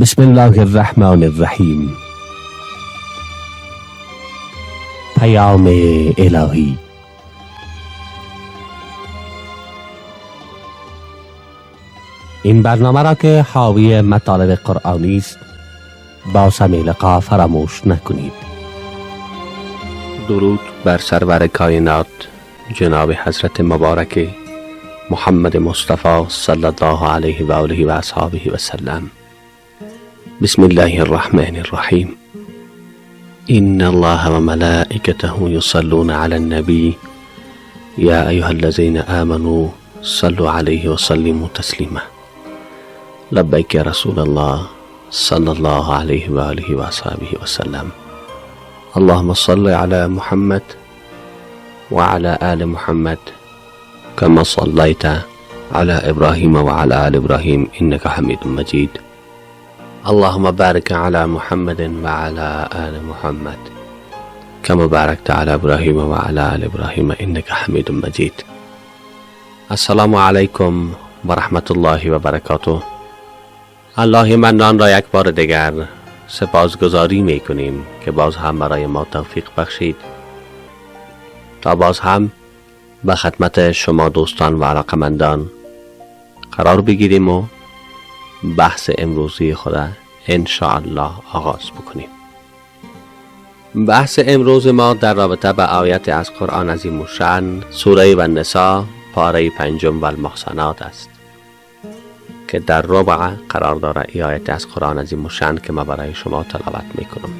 بسم الله الرحمن الرحیم. پیام الهی. این برنامه را که حاوی مطالب قرآنی است با سمی لقا فراموش نکنید. درود بر سرور کائنات جناب حضرت مبارک محمد مصطفی صلی الله علیه و آله و اصحابه و سلم. بسم الله الرحمن الرحیم. ان الله و ملائکته یصلون علی النبی یا ایها الذین آمنوا صلوا علیه و سلموا تسلیما. لبیک یا رسول الله صلی الله علیه و آله و اصحابه و سلم. اللهم صل علی محمد و علی آل محمد کما صلیت علی ابراهیم و علی آل ابراهیم انک حمید مجید. اللهم بارک علی محمد و علی آل محمد کما بارکت علی ابراهیم و علی آل ابراهیم انک حمید مجید. السلام علیکم و رحمت الله و برکاته. الله منان را یک بار دیگر سپاسگزاری می کنیم که باز هم برای ما توفیق بخشید تا باز هم به خدمت شما دوستان و علاقمندان قرار بگیریم و بحث امروزی خود ان شاء الله آغاز بکنیم. بحث امروز ما در رابطه به آیت از قرآن عظیم الشأن سوره و النساء پاره پنجم و المحصنات است که در ربع قرار داره. ای آیت از قرآن عظیم الشأن که ما برای شما تلاوت میکنم.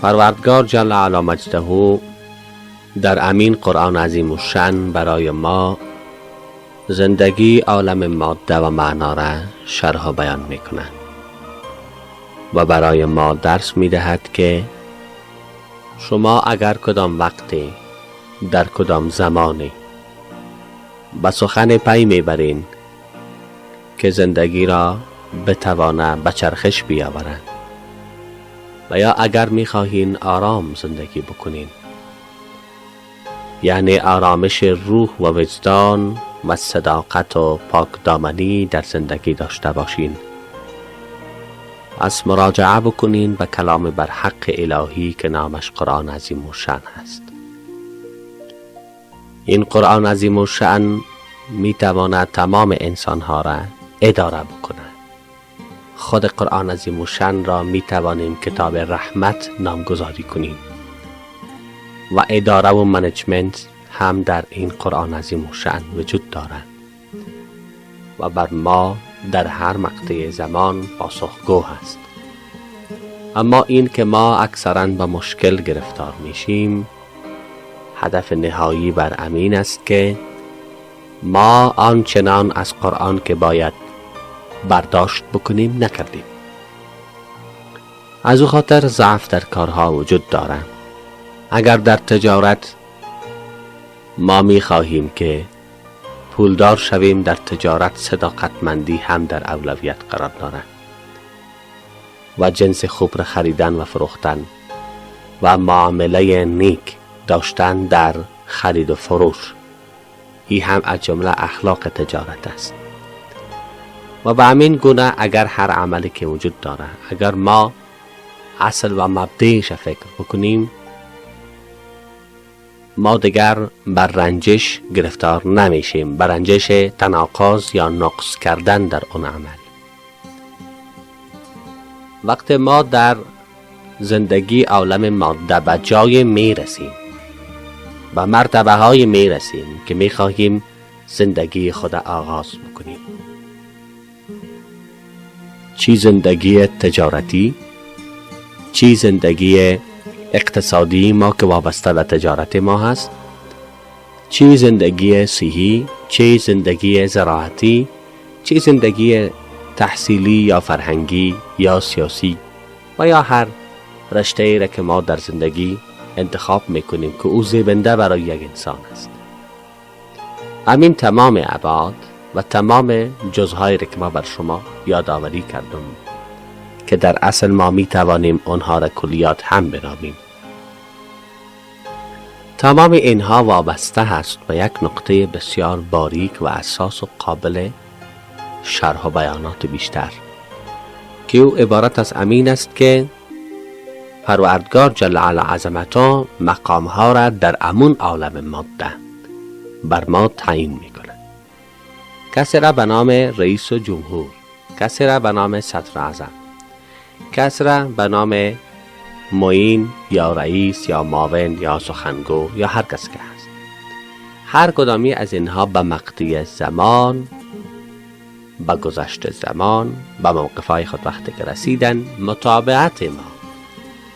پروردگار جل علی مجده در امین قرآن عظیم الشأن برای ما زندگی عالم ماده و معنا را شرح و بیان میکنه و برای ما درس میدهد که شما اگر کدام وقتی در کدام زمانی به سخن پی میبرین که زندگی را بتوانه به چرخش بیاورد و یا اگر میخواهین آرام زندگی بکنین، یعنی آرامش روح و وجدان و صداقت و پاک دامنی در زندگی داشته باشین، از مراجعه بکنین به کلام برحق الهی که نامش قرآن عظیم الشأن هست. این قرآن عظیم الشأن می تواند تمام انسانها را اداره بکنه. خود قرآن عظیم الشأن را می توانیم کتاب رحمت نامگذاری کنیم و اداره و management هم در این قرآن عظیم الشأن وجود دارد و بر ما در هر مقطع زمان پاسخگو هست. اما این که ما اکثرا به مشکل گرفتار میشیم، هدف نهایی بر امین است که ما آنچنان از قرآن که باید برداشت بکنیم نکردیم. از او خاطر ضعف در کارها وجود دارد. اگر در تجارت ما می خواهیم که پولدار شویم، در تجارت صداقتمندی هم در اولویت قرار دارد و جنس خوب را خریدن و فروختن و معامله نیک داشتن در خرید و فروش، این هم از جمله اخلاق تجارت است. و به همین گونه اگر هر عملی که وجود داره، اگر ما اصل و مبدعش فکر بکنیم، ما دیگر بر رنجش گرفتار نمیشیم، بر رنجش تناقض یا نقص کردن در اون عمل. وقت ما در زندگی عالم ماده به جای میرسیم، به مرتبه های میرسیم که میخواهیم زندگی خود آغاز بکنیم، چی زندگی تجارتی، چی زندگی اقتصادی ما که وابسته به تجارت ما هست، چی زندگی صحی، چی زندگی زراعتی، چی زندگی تحصیلی یا فرهنگی یا سیاسی و یا هر رشته ای را که ما در زندگی انتخاب میکنیم که او زیبنده برای یک انسان است. همین تمام ابعاد و تمام جزهای را که ما بر شما یادآوری کردم که در اصل ما می توانیم آنها را کلیات هم بنامیم، تمام اینها وابسته هست به یک نقطه بسیار باریک و اساس و قابل شرح و بیانات بیشتر که او عبارت از امین است که پروردگار جل علی عظمته مقام ها را در امون عالم ماده بر ما تعیین میکنه. کسی را به نام رئیس و جمهور، کسی را به نام صدر اعظم، کسی را به نام معین یا رئیس یا معاون یا سخنگو یا هر کس که هست. هر کدامی از اینها به مقطع زمان، به گذشت زمان، به موقفهای خود وقتی که رسیدن، متابعت ما